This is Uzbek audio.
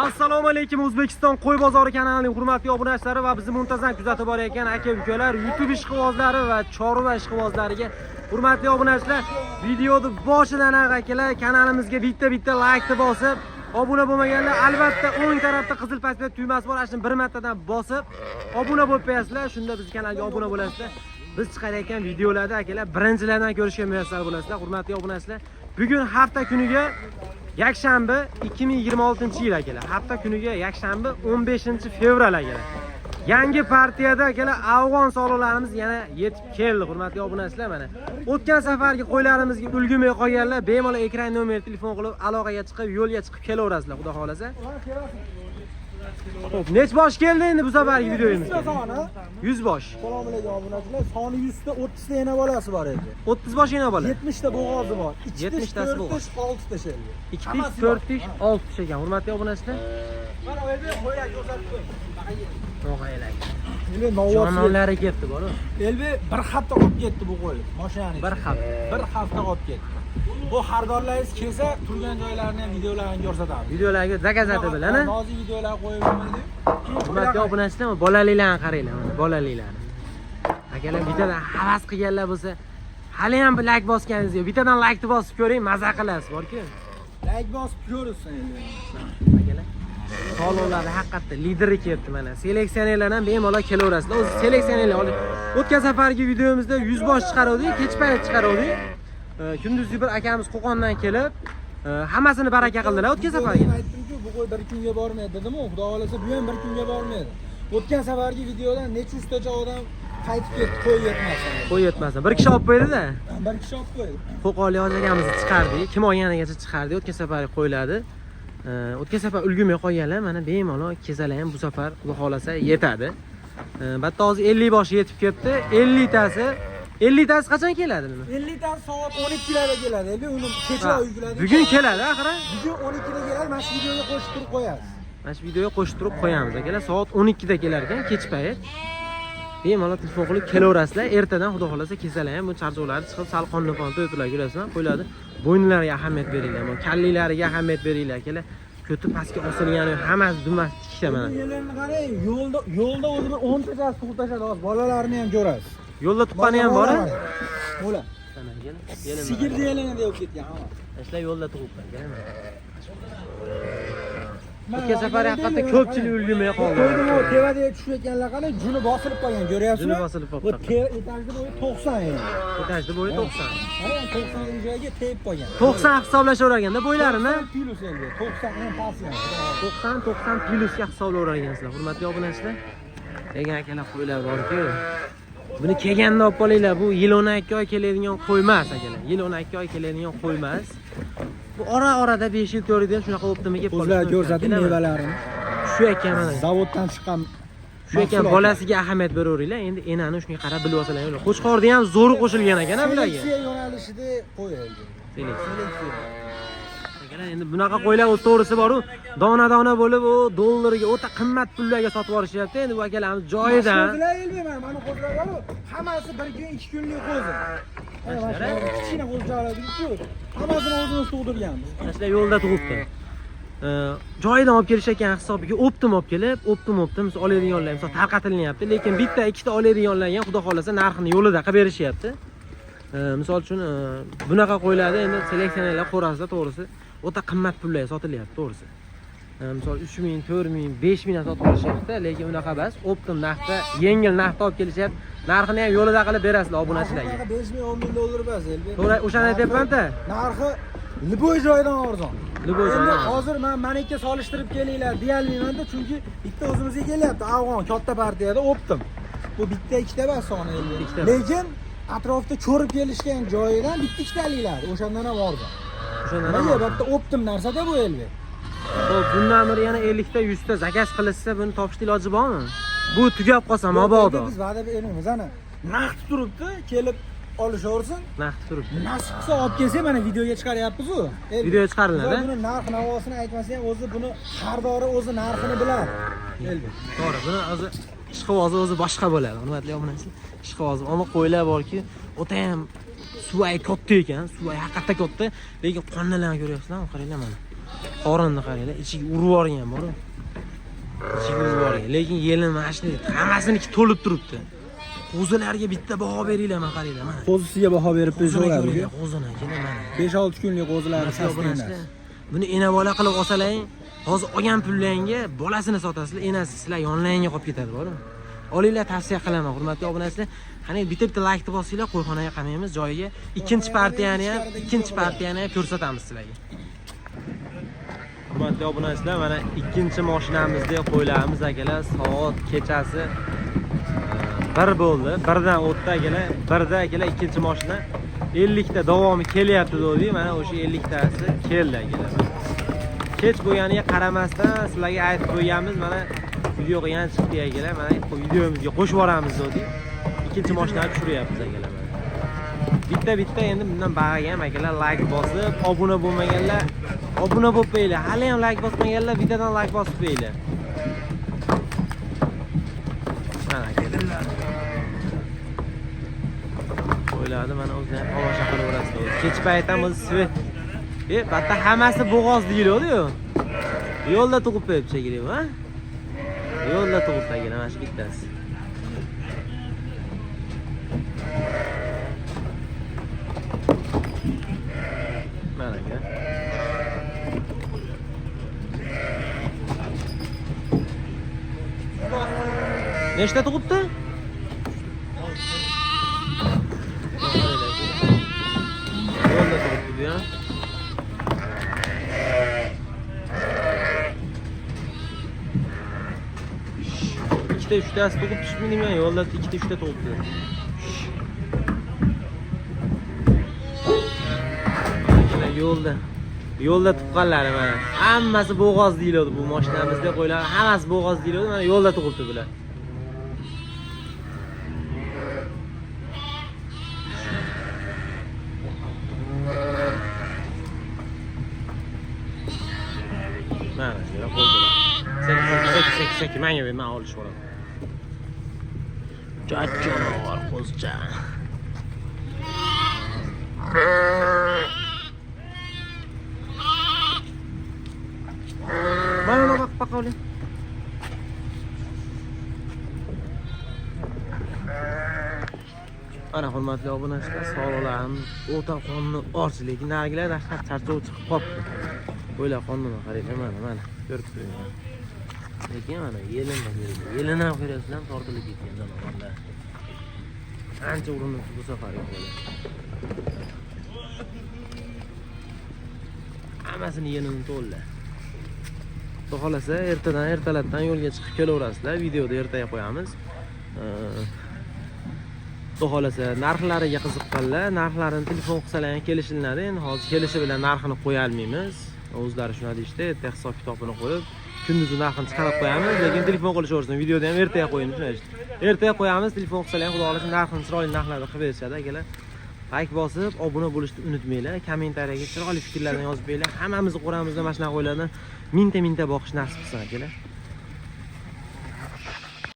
Assalomu alaykum, O'zbekiston qo'y bozori kanalining hurmatli obunachilari va bizni muntazam kuzatib borayotgan aka ukalar, YouTube ishqibozlari va chorva ishqibozlariga. Hurmatli obunachilar, videoni boshidan akalar kanalimizga bitta-bitta laykni bosib, obuna bo'lmaganlar albatta o'ng tarafda qizil pastda tugmasi bor, ana shuni bir martadan bosib obuna bo'lib qo'yasizlar. Shunda biz kanalga obuna bo'lasizlar. Biz chiqarayotgan videolarda akalar birinchilardan ko'rishga muyassar bo'lasizlar. Hurmatli obunachilar, bugun hafta kuniga yakshanba, 2026-yil akalar. Hafta kuniga yakshanba, 15 fevral akalar. Yangi partiyada akalar afg'on soliqlarimiz yana yetib keldi. Hurmatli obunachilar, mana o'tgan safargi qo'ylarimizga ulgurmay qolganlar bemalol ekran nomer telefon qilib aloqaga chiqib, yo'lga chiqib kelaverasizlar, xudo xohlasa. Xo'p, nech bosh keldi endi bu safargi videomizga? Soni. 100 bosh. Assalomu alaykum, obunachilar. Soni 100 ta, 30 ta yana bolasi bor edi. 30 bosh yana bola. 70 ta bo'g'ozi bor. 2 tish, 70 tasi 4 bo'g'oz. tish, 6 tish edi. 2 tish, 4 tish, 6 tish ekan. Hurmatli obunachilar. Mana elbe qo'ylar ko'rsatib qo'y. No'g'aylar. Elbe novvosi. Jononlari ketdi boru. Elbe bir hafta olib ketdi bu qo'y. Mashinani. Bir hafta. Bir hafta olib ketdi. Bu xaridorlaringiz kelsa, turgan joylarini ham videolarini ko'rsatamiz. Videolarga zakazati bilan, a? Nozik videolar qo'yib bo'lmaydi. Hurmatli obunachilar, bolalilarni qaranglar, mana bolalilarni. Akalar, bittadan havas qilganlar bo'lsa, hali ham bir layk bosganingiz yo'q. Bittadan laykni bosib ko'ring, maza qilasiz, borku. Layk bosib ko'rsin endi. Akalar, soliqlarni haqiqatda lideri kelibdi mana. Seleksionerlar ham bemalol kelaverasizlar. O'zi seleksionerlar olib o'tgan safargi videomizda 100 bosh chiqaruvdik, kech payt chiqaruvdik. Kunduzgi bir akamiz Qo'qondan kelib, hammasini baraka qildilar o'tgan safargi. Aytdim-ku, bu qo'y bir kunga bormaydi dedim-ku. Xudo xohlasa bu ham bir kunga bormaydi. O'tgan safargi videodan necha yuztacha odam qaytib ketdi, qo'y yetmasin. Qo'y yetmasin. Bir kishi olib qo'ydi-da. Bir kishi olib qo'ydi. Qo'qonlik hoji akamizni chiqardik. Kim olganigacha chiqardik. O'tgan safar qo'yiladi. O'tgan safar ulgurmay qolganlar mana bemalol kelsalar ham bu safar xudo xohlasa yetadi. Bitta hozir 50 boshi yetib kelibdi. 50 tasi 50 tasi qachon keladi nima? 50 tasi soat 12 larda keladi. Endi uni kechroq yukladi. Bugun keladi axir. Bugun 12 da keladi, mana shu videoga qo'shib turib qo'yasiz. Mana shu videoga qo'shib turib qo'yamiz akalar. Soat 12 da kelar ekan, kech payt. Bemalol telefon qilib kelaverasizlar. Ertadan xudo xohlasa kelsalar ham bu charchoqlari chiqib, sal qonni qon to'yib ko'rasizlar, qo'yiladi. Bo'ynilariga ahamiyat beringlar, mana kallilariga ahamiyat beringlar akalar. Ko'ti pastga osilgani hammasi dumasi tikka mana. Yelinni qarang, yo'lda o'zi bir 10 tachasi tug'ib tashladi, hozir bolalarini ham ko'rasiz. Yo'lda tuqqani ham bor, a? Bo'la. Mana kelin, kelin. Sigirni yelini deb ketgan hamma. Ishlar yo'lda tug'ibdi, kelin. O'tgan safar haqiqatda ko'pchilik ulgurmay qoldi. Qo'ydim, u tevaga tushayotganlar qarang, juni bosilib qolgan, ko'ryapsizmi? Juni bosilib Bu qolibdi. Etajni bo'yi 90 endi. Etajni bo'yi 90. Qarang, 90 joyga tegib qolgan. 90 hisoblashaver ekanda bo'ylarini. 90 plus endi, 90 eng past yani. 90 90 plusga hisoblayver ekansizlar, hurmatli obunachilar. Degan akalar, qo'ylar borku. Buni kelganda olib qolinglar. Bu yil 12 oy keladigan qo'y emas akalar. Yil 12 oy keladigan qo'y emas. Bu ora orada 5 yil 4 yil shunaqa optimiga kelib O'zlari qolishi mumkin. ko'rsatdi Akalar, mana. mevalarini. Shu ekan mana. Zavoddan chiqqan Shu ekan, mahsulotlar. Bolasiga ahamiyat beraveringlar. Endi enani shunga qarab bilib olsalar bo'ladi. Qo'chqorni ham zo'ri qo'shilgan ekan a bularga. Seleksiya yo'nalishida qo'yildi. Seleksiya. Seleksiya. Akalar, endi bunaqa qo'ylar o'z to'g'risi bor-u, dona-dona bo'lib u dollarga o'ta qimmat pullarga sotib yuborishyapti. Endi bu akalarimiz joyidan. Qo'zilar elmayman, mana qo'zilar bor-u, hammasi bir kun, ikki kunlik qo'zi. Mana Mana shu kichkina qo'zichalar turibdi-ku, hammasini o'zimiz tug'dirganmiz. Mana shular yo'lda tug'ibdi. Joyidan olib kelish ekan hisobiga оптом olib kelib, оптом оптом misol oladiganlar misol tarqatilyapti, lekin bitta ikkita oladiganlarga ham xudo xohlasa narxini yo'lida qilib berishyapti. Misol uchun bunaqa qo'ylarni endi seleksionerlar qo'rasida to'g'risi o'ta qimmat pullarga sotilyapti to'g'risi. Misol 3000, 4000, 5000 ham sotib olishyapti, lekin unaqa emas, оптом narxda, yengil narxda olib kelishyapti. Narxini ham yo'lida qilib berasizlar obunachilarga. Narxi 5 ming, 10 ming dollar emas, elbek. To'g'ri, o'shani aytyapman-da. Narxi любой joydan arzon. Любой Endi joydan arzon. Hozir men manekka solishtirib kelinglar deyolmayman-da, chunki bitta o'zimizga kelyapti afg'on katta partiyada оптом. Bu bitta ikkita emas soni elbek. Ikkita emas. Lekin atrofda ko'rib kelishgan joyidan bitta ikkitaliklar, o'shandan ham arzon. O'shandan ham Nimaga bitta оптом narsada bu elbek. Xo'p, bundan bir yana 50 ta 100 ta заказ qilishsa, buni topishni iloji bormi? Bu tugab qolsa mabodo. Biz va'da bermaymiz, ana. Naqd turibdi, kelib olishaversin. Naqd turibdi. Nasib qilsa olib kelsak, mana videoga chiqaryapmiz-u. Videoga chiqariladi. Buni narx navosini aytmasa ham o'zi buni xaridori o'zi narxini biladi. Elbek. To'g'ri, buni o'zi ishqibozi o'zi boshqa bo'ladi. Hurmatli obunachilar, ishqibozi. Ammo qo'ylar borki, o'ta ham suvay katta ekan, suvay haqiqatda katta, lekin qonnilarni ko'ryapsizlarmi? Qaranglar mana. Qorinni qaranglar, ichiga urib yuborgan bor. Ichiga urib yuborgan. Lekin yelin mana shunday hammasiniki to'lib turibdi. Qo'zilarga bitta baho beringlar, mana qaranglar, mana. Qo'zisiga baho berib Qo'zini qo'yaveradi. ko'ringlar, qo'zini keling mana. 5-6 kunlik qo'zilarni Obunachilar, buni ena bola qilib olsalang, hozir olgan pullaringga bolasini sotasizlar, enasi sizlar yonlaringga qolib ketadi, bormi? Olinglar, tavsiya qilaman, hurmatli obunachilar. Qani bitta bitta like bosinglar, qo'yxonaga qamaymiz, joyiga ikkinchi partiyani ham ko'rsatamiz sizlarga. Hurmatli obunachilar, mana ikkinchi mashinamizda qo'ylarimiz akalar, soat kechasi 1 bo'ldi. 1dan o'tdi akalar, 1da akalar ikkinchi mashina 50 ta davomi kelyapti dedik. Mana o'sha 50 tasi keldi akalar. Kech bo'lganiga qaramasdan sizlarga aytib qo'yganmiz, mana video qilgan chiqdi akalar, mana videomizga qo'shib yuboramiz dedik. Ikkinchi mashinani tushiryapmiz akalar. Bitta-bitta endi bundan bag'aga ham akalar like bosib, obuna bo'lmaganlar obuna bo'lib qo'yinglar. Hali ham like bosmaganlar bittadan like bosib qo'yinglar. Mana akalar. Qo'ylarni mana o'zini ham tomosha qilaverasizlar. Kech payt ham o'zi svet. Bitta hammasi bo'g'oz deyiladi-yu. Yo'lda tug'ib qo'yib shekilli, ha? Yo'lda tug'ib qo'ygan mana shu bittasi. Mana aka. Nechta tug'ibdi? Yo'lda tug'ibdi bu ham. Ikkita uchtasi tug'ib tushibmi deyman, yo'lda ikkita uchta tug'ibdi. Mana yo'lda tuqqanlari mana. Hammasi bo'g'oz deyiladi bu mashinamizda qo'ylar, hammasi bo'g'oz deyiladi, mana yo'lda tug'ibdi bular. Mana shunday qo'ydilar. Sekin sekin sekin sekin menga ber, men olishib olaman. Janovar qo'zicha. Mana bak bak oling. Mana hurmatli obunachilar, sog'liqlarimiz o'ta qonni och, lekin narigilar dahshat charchov chiqib qolibdi. O'yla qonnini qaranglar, mana mana ko'rib turinglar. Lekin mana yelin ko'ringlar. Yelin ham ko'rasizlar, tortilib ketgan jonivorlar. Ancha urinib bu safar yo'q. Hammasini yelini to'ldi. Xudo xolasa ertadan ertalabdan yo'lga chiqib kelaverasizlar. Videoda ertaga qo'yamiz. Xudo xolasa narxlariga qiziqqanlar, narxlarini telefon qilsalar ham kelishilinadi. Endi hozir kelishi bilan narxini qo'ya olmaymiz. O'zlari shuni deyishdi, erta hisob kitobini qo'yib, kunduzi narxini chiqarib qo'yamiz, lekin telefon qilishaversin, videoda ham ertaga qo'yamiz, shuni aytishdi. Ertaga qo'yamiz, telefon qilsalar ham xudo xolasa narxini chiroyli narxlarda qilib berishadi akalar. Like bosib, obuna bo'lishni unutmanglar. Kommentariyaga chiroyli fikrlarni yozib beringlar. Hammamizni qo'ramizda mana shunaqa qo'ylardan mingta-mingta boqish nasib qilsin akalar.